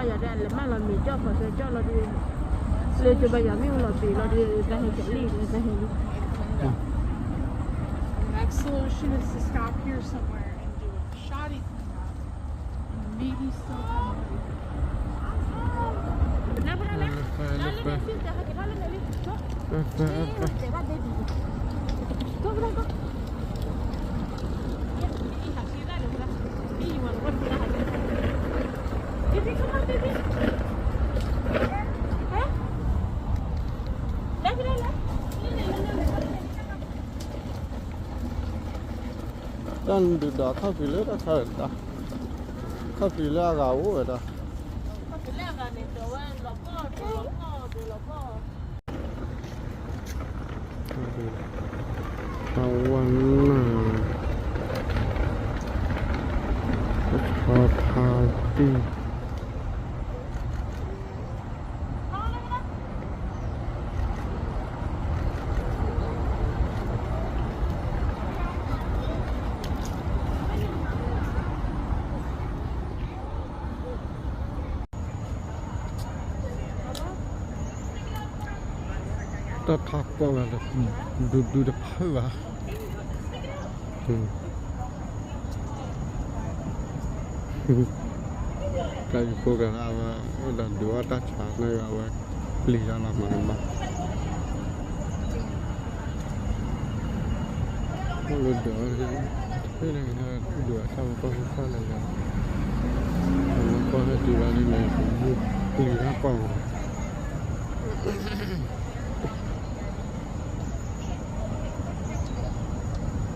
ယၤဒၣ်လဲၤမၢလီၤမ့ၤကၠီၣ်ဖီၣ်ဆၢကၠီၣ်လီၤဒုး, လၢကဘၣ်ယၤမ့ၣ်အူလီၤပ့ၤလီၤဒုး တၢ်ဟဲကလံၣ်လၢတၢ်ဟဲလံ. Next solution is to stop here somewhere and do a shoddy cleanup. And maybe still have money. Baby, come on, baby. Huh? Baby, တၢ်ဒုးဒီးခီၣ်ဖံးလၢတၢ်ခါဒီး, ခီၣ်ဖံးလၢအဂၤအိၣ်ဝဲဒၣ်, အဝဲနၤ, အဖါတံၢ် တၢ်ထးကီၢ်လၢ ဒုဒုတဖုဘၣ်, တၢ်ယဖိကရၢဝဲ အိၣ်ဒီးဒုးအီၣ်တၢ်ဆါန့ၣ်ဝဲ ပျံၤတၢ်လီၤမးန့ၣ်ဘၣ်, အိၣ်လၢဒုးဝဲ, ဒုးအီၣ်တၢ်မကီၢ်ဆါလၢ်လၢ်, မကီၢ်ဟဲတုၤလီၤဒ်န့ၣ် ပျံၤတၢ်ကီၢ်မး ဟဲကီၢ်ဂၤ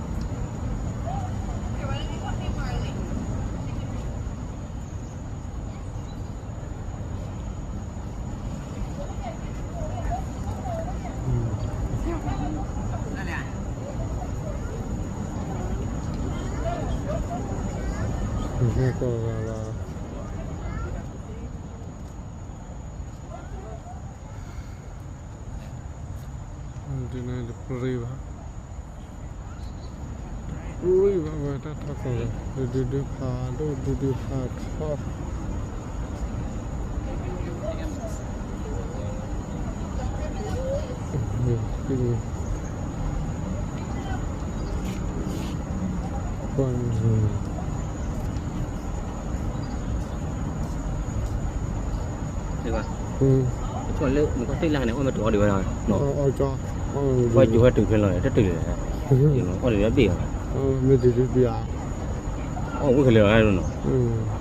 လီၤ, ဒ်န့ၣ်တပရံဘၣ်, ပရံဘၣ်ဝဲတၢ်ထီၣ်ကီၢ်, ဒုဒုဒုဖးဒိၣ် ဒုဒုဖးထီၣ် လၢနကီၢ်သ့ၣ်လၢ်န့ၣ် အီၣ်မ့ၢ်တအီဒံးဝဲဒၣ်, အီၣ်ကၠီ, အီၣ်ကၠီဟဲတုၤဖဲလီၤ တတုၤလဲၣ်, အီၣ်ဒံးဘ့ၣ်, မ့ၢ်တတုၤဘ့ၣ်ဧါ, အီၣ်ဝဲခဲလၢာ်နီၤ,